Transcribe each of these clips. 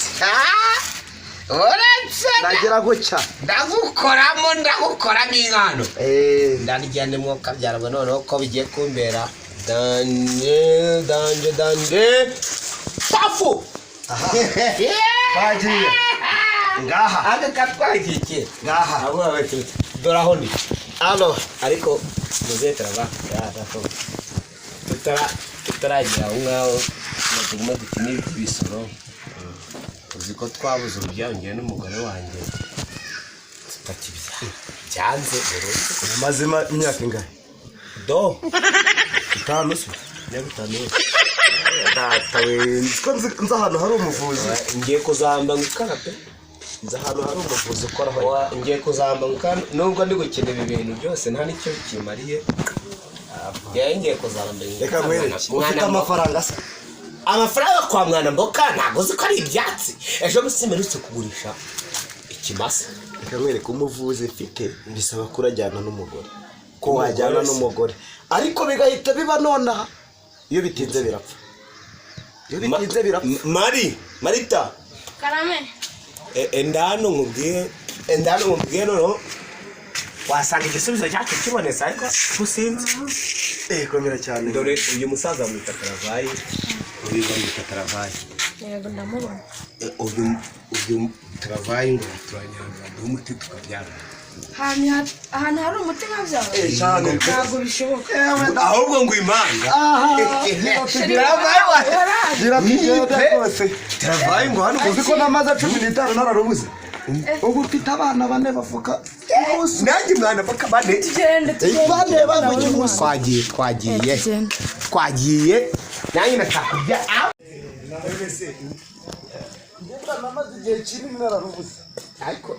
Uretse, uretse. Ndagira gutya. Ndagukoramo, ndagukoramo inkano. Eh. Ndarya nimwuka byarabwe noneho ko bigiye kumbera danger, danger, danger, pafu. Bagiye ngaha. Aka katwakikiye. Ngaha. Abo bati dore aho ndi. Alo. Ariko muzehe turava tutaragera aho ngaho ngo tugume dukine iby'ibisoro. Uzi ko twabuze urubyaro, njyewe n'umugore wanjye tutakibyara, byanze burundu. Mazima imyaka ingahe? Do. 5 se? Imyaka 5 yose. Data we, nzi ko nzi ahantu hari umuvuzi. Ngiye kuzamba ngukara pe. Nzi ahantu hari umuvuzi ukoraho. Ngiye kuzamba ngukara nubwo ndi gukina ibi bintu byose nta n'icyo kimariye. Njyewe ngiye kuzamba. Reka nkwereke, ufite amafaranga se? Amafaranga kwa mwana mboka, ntabwo uzi ko ari ibyatsi. Ejo bundi mperutse kugurisha ikimasa. Reka nkwereke, umuvuzi mfite bisaba ko urajyana n'umugore, ko wajyana se? n'umugore, ariko bigahita biba nonaha. Iyo bitinze birapfa, iyo bitinze birapfa. Mari Marita. Karame. Enda hano nkubwiye, enda hano nkubwiye, noneho wasanga igisubizo cyacu kibonetse, ariko gusinzi. Eh, komera cyane. Dore uyu musaza bamwita Karavayi, uyu bamwita Karavayi. Yego, ndamubona. Uyu Karavayi ngo turanyanga duhe umuti tukabyara. Ahantu hari umuti nkabyara? Eh, cyane. Ntabwo bishoboka. Ahubwo ngo impanga. Gira tugende rwose. Karavayi ngo hano. Uzi ko n'amaze 15 nararubuze? Ubu mfite abana bane bavuka umunsi. Nanjye mwana baka bane. Tugende, tugende. Bane bavuka umunsi. Twagiye, twagiye. Tugende. Twagiye, nanjye ndashaka kurya. Njye namaze igihe kinini nararubuze. Ariko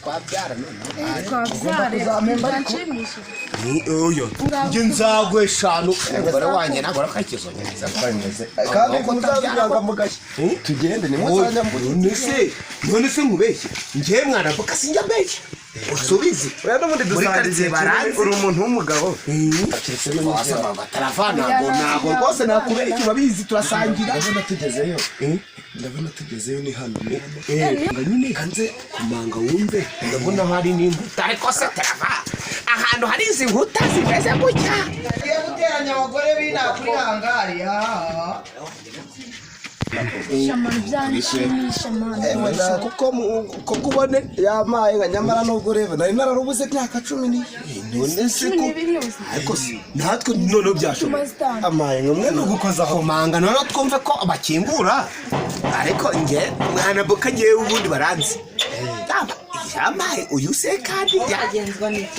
twabyara none. Twabyare. Kuzampemba ariko. Byanshimishije. Ni uyu njye nzagwa eshanu, umugore wanjye ntabwo arakakizonyereza ko bimeze. Kandi muzabiranga mugashya, tugende nimuzajya. None se nkubeshye? Njyewe mwana mboka sinjya mbeshya, usubize. Oya, n'ubundi Muri dusangiye karitsiye igihe kinini, baranzi. uri umuntu w'umugabo. Tarava, ntabwo rwose nakubeshya, urabizi turasangira. Ndabona tugezeyo, ndabona tugezeyo, ni hano, ni hano. Nga nyine hanze kumanga wumve, ndabona hari n'inkuta, ariko se tarava ahantu hari izi nkuta zimeze gutya? Ugiye guteranya abagore b'inaha kuri hangari aha. Shamani, byanshimisha mani. Kuko kuko ubone. Yamaye nka nyamara nubwo ureba nari nararubuze imyaka cumi ni None se Cumi ko n'ibiri yose. Ariko se natwe noneho byashoboka? Tumaze 5. Amaye nka mwe ni ugukozaho. Komanga noneho twumve ko bakingura, ariko nge mwana boka ngewe ubundi baranzi. Yamaye uyu se kandi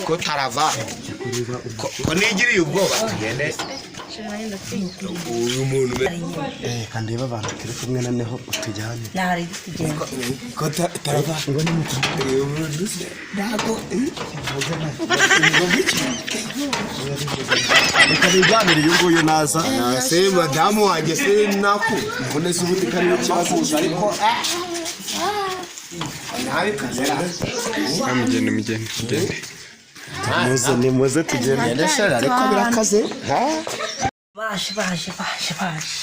ko tarava ko nigiriye ubwoba, tugende uyu muntu Eh, kandi reba abantu turi kumwe, noneho utujyane. Ntari tugenda. Ko tarava uyu muntu se ntabwo ngo iki? Reka biganire, uyu nguyu naza. Se madamu wanjye se naku Mbone se ubundi ko ariwe ikibazo? Ariko nawe kazera. Mugende, mugende, mugende. Muze, nimuze tugende. Gende shara, ariko birakaze. Baje, baje, baje, baje,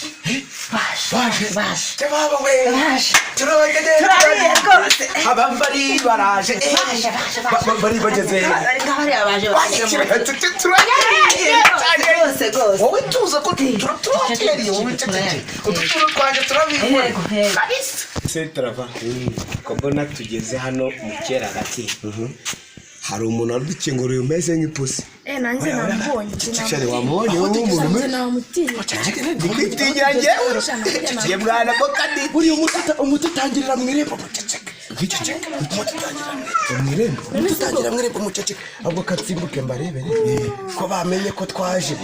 baje, baje, baje. Baba we! Baje. Turabageze. Turabiye rwose. Abambari baraje. Baje, baje, baje. Bari bageze. Bari nk'abariya baje baje. Turagereye. Rwose rwose. Wowe tuza ko turatereye, wowe ceceke, utu tuntu twanjye turabikora. Yego, yego. Kabisa se turava ko mbona tugeze hano mu kera gake, hari umuntu wari umeze nk'ipusi. Eh, nanjye namubonye. Cyane wamubonye wowe umuntu Nanjye umeze namutinya. Ndikwitinya njyewe, njye mwana mboka ndi. Buriya umuti utangirira mu irembo, muceceke, muceceke. Umuti utangirira Mu irembo. Umuti utangira mu irembo, muceceke. Ahubwo katsimbuke mbarebere ko bamenye ko twaje.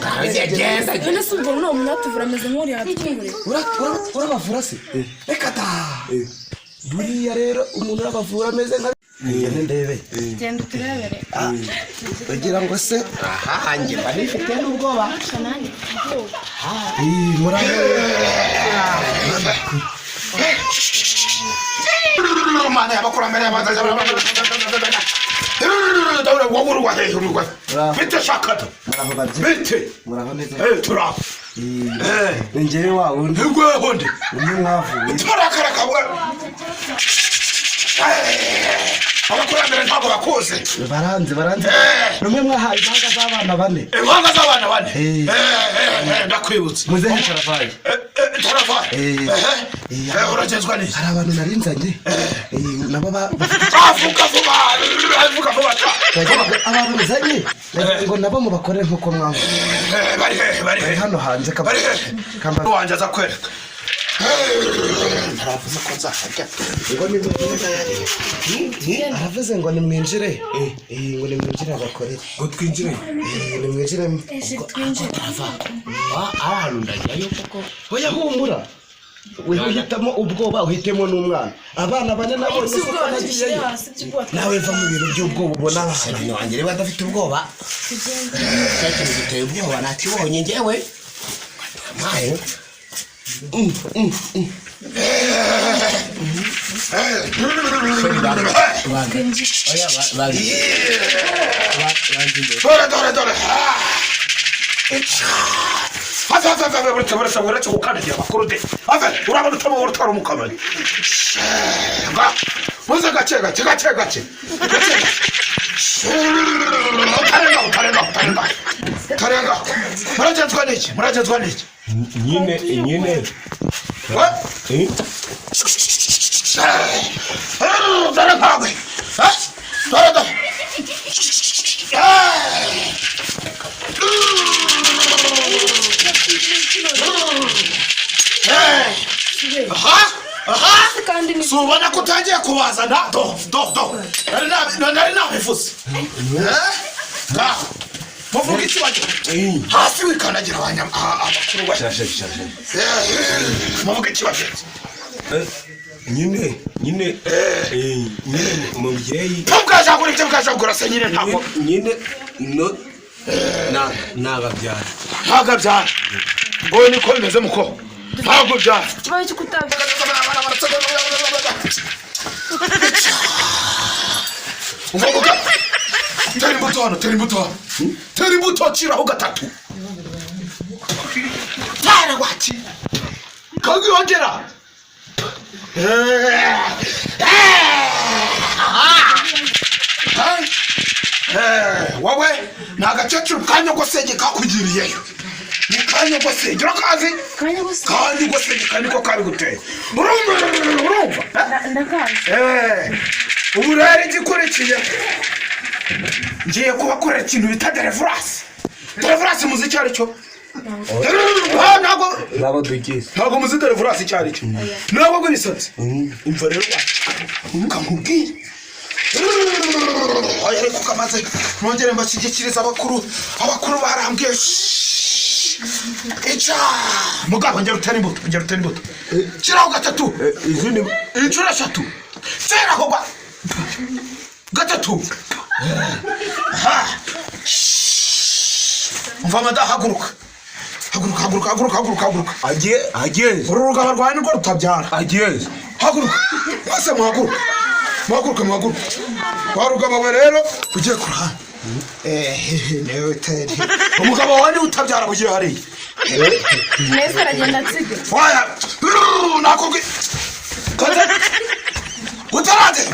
Genda. None se ubwo n'uwo munyatuvura ameze nk'uriya yatwunguriye? Urabavura se? Reka ta! Buriya rero umuntu urabavura ameze nka ngende ndebe. Genda uturebere. Ugira ngo se Aha njye mba nifite n'ubwoba. Nanjye ubwoba. Ih, muraho. Mana y'abakurambere, wowe urwa hehe? Urwa bite shakata? Muraho babyeyi. Bite? Muraho neza. Eh, turaho. Ni njyewe wa wundi. Ngweho nde? Umwe mwavuye. Turakara kabwa. Abakurambere ntabwo bakuzi. Baranze baranze. Rumwe mwahaye impanga z'abana bane. Impanga z'abana bane. Ndakwibutse. Muzehe Taravaye. Taravaye. Uragenzwa n'iki? Hari abantu narinzanye. Nabo avuga vuba. Avuga vuba. Abantu nzanye ngo nabo mubakorere nkuko mwavuze. Bari hehe? Bari hehe? Hano hanze Bari hehe? Wanjye aza kwereka. Naravuze ko nzaharya. Ngo ni aravuze ngo nimwinjire. Ngo nimwinjire abakorere. Ngo twinjire. Nimwinjire. Twinjire. Ahantu ndajyayo koko. Oya humura. Uhitamo ubwoba uhitemo n'umwana. Abana bane nabonye se ko nagiyeyo. Nawe va mu bintu by'ubwoba ubona abantu wanjye reba adafite ubwoba. Cya kintu giteye ubwoba nakibonye njyewe. Mpaye. Dore dore dore. Ave ave ave uretse uretse uretse gukandagira abakuru de. Ave urabona utama utwara umukamyi. Nga muze gake gake gake gake. Gake. Utarenga utarenga utarenga. Utarenga. Muragenzwa n'iki? Muragenzwa n'iki? Nyine nyine. Dore nkawe. Dore dore. Aha! Aha! Si ubona ko utangiye kubazana? Do do do. Nari nabivuze. Ngaho. Muvuga iki bajya? Hasi wikandagira abakuru bajya. Muvuga iki bajya? Nyine nyine nyine mubyeyi. Ntubwajagura ibyo bwajagura se nyine ntabwo. Nyine no nagabyara. Nagabyara. Ngo niko bimeze muko. Ntabwo byara. Ikibazo cyo kutabyara. Uvuga tera imbuto hano, tera imbuto hano. Tera imbuto ciraho gatatu. Tera waki. Kangi yongera. Wowe ni agakecuru ka nyogosenge kakugiriyeyo. Ni ka nyogosenge urakazi? Ka nyogosenge ka niko kabiguteye. Urumva urumva? Ndakazi. Ubu rero igikurikiye ngiye kubakorera ikintu bita deliverance. Deliverance muzi icyo ari cyo? Ntabwo ntabwo muzi deliverance icyo ari cyo. Ntabwo bw'ibisatsi. Umva rero kamubwire. Oya ariko kamaze nongere mbashyigikiriza abakuru. Abakuru barambwiye. Ica mugabo ngera utera imbuto, ngera utera imbuto. Shiraho gatatu. Izindi inshuro eshatu. Shiraho gatatu. Umva mada haguruka. Haguruka haguruka haguruka haguruka haguruka. Agiye agiye. Uru rugaba rwawe nirwo rutabyara. Agiye. Haguruka. Mwese muhaguruka. Muhaguruke muhaguruke. Wa rugaba we rero ugiye ku ruhande. Niwe utari. Umugabo wawe niwe utabyara bugiye hariya. Neza aragenda atsige. Waya. Nakubwi. Kote. Utarate.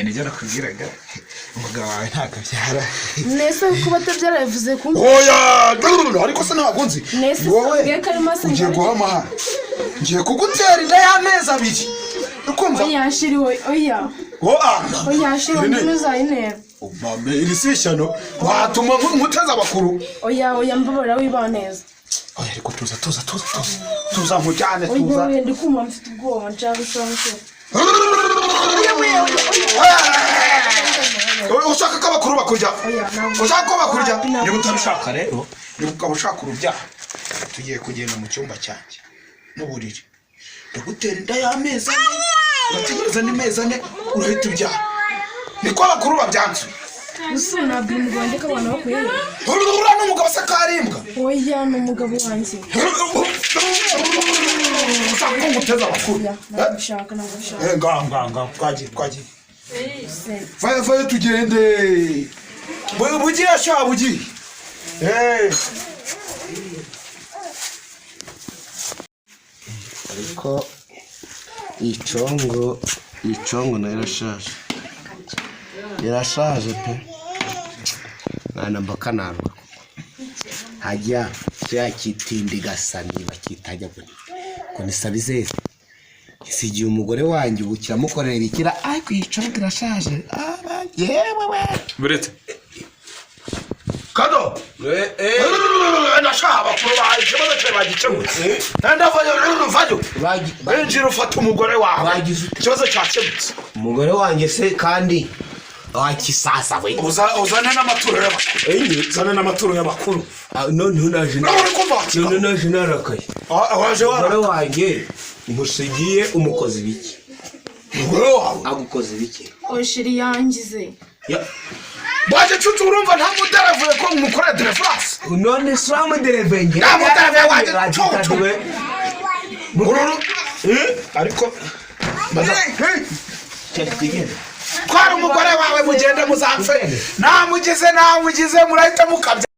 Nibyo nakubwiraga. Umugabo wawe ntabwo abyara. Nese kuba atabyara bivuze ko Oya, ariko se ntabwo nzi. Nese Wowe ubwiye ko arimo asenga. ugiye guha amahane. Ngiye kugutera inda y'amezi abiri. Ukumva? Oya shiri we, oya. Oya. Oya shiri we, ntuzayintera. Mame, iri si ishyano. Watuma nkuteza abakuru. Oya oya mbabarira wiba neza. Oya ariko tuza tuza tuza tuza. Tuza nkujyane Oya tuza. oya ndi kumva mfite ubwoba nshaka gusohoka. Ushaka ko abakuru bakurya? Ushaka ko bakurya? Niba utabishaka rero, niba ukaba ushaka urubyaro, tugiye kugenda mu cyumba cyanjye n'uburiri. Ndagutera inda y'amezi ane, urategereza andi mezi ane, urahita ubyara. Niko abakuru babyanze. Gusa ntabwo umugabo wanjye ko abantu bakwiye. Uriya ni umugabo se karimbwa. Oya ni umugabo wanjye. Ushaka ko nguteza abakuru? Ntabwo ntabwo bishaka. Ngaho ngaho ngaho twagiye twagiye. Vayo vayo tugende. Bugiye sha bugiye. Eh. Ariko iyi congo, iyi congo nayo irashaje, irashaje pe. Mwana mboka narwa hajya kiriya kitindi gasani bakitajya ngo ngo ni sabizeze, isigiye umugore wanjye ubu kiramukorera ibikira, ariko iyi congo irashaje. Aba yewe we. Buretse. Kado. Ndashaka abakuru bawe, ikibazo cyawe bagikemutse. Ndavayo, vayo. Winjira ufata umugore wawe. Bagize ute? Ikibazo cyakemutse. Umugore wanjye se kandi wakisasa we? Uzane n'amaturo y'abakuru. Enye. Uzane n'amaturo y'abakuru. Ah, noneho naje Nawe uri kumva wakigabo. Noneho naje narakaye. Ah, waje Umugore wara. wanjye musigiye umukozi biki? Umugore wawe. Agukoze biki? Osheri yangize. Waje cucu, urumva nta muderevuye ko mukora derefurasi. None se wamuderevenge? Nta mudereve wanjye cucu. Ururu. Ariko twara umugore wawe mugende muzapfe. Namugize, namugize, murahita mukabya.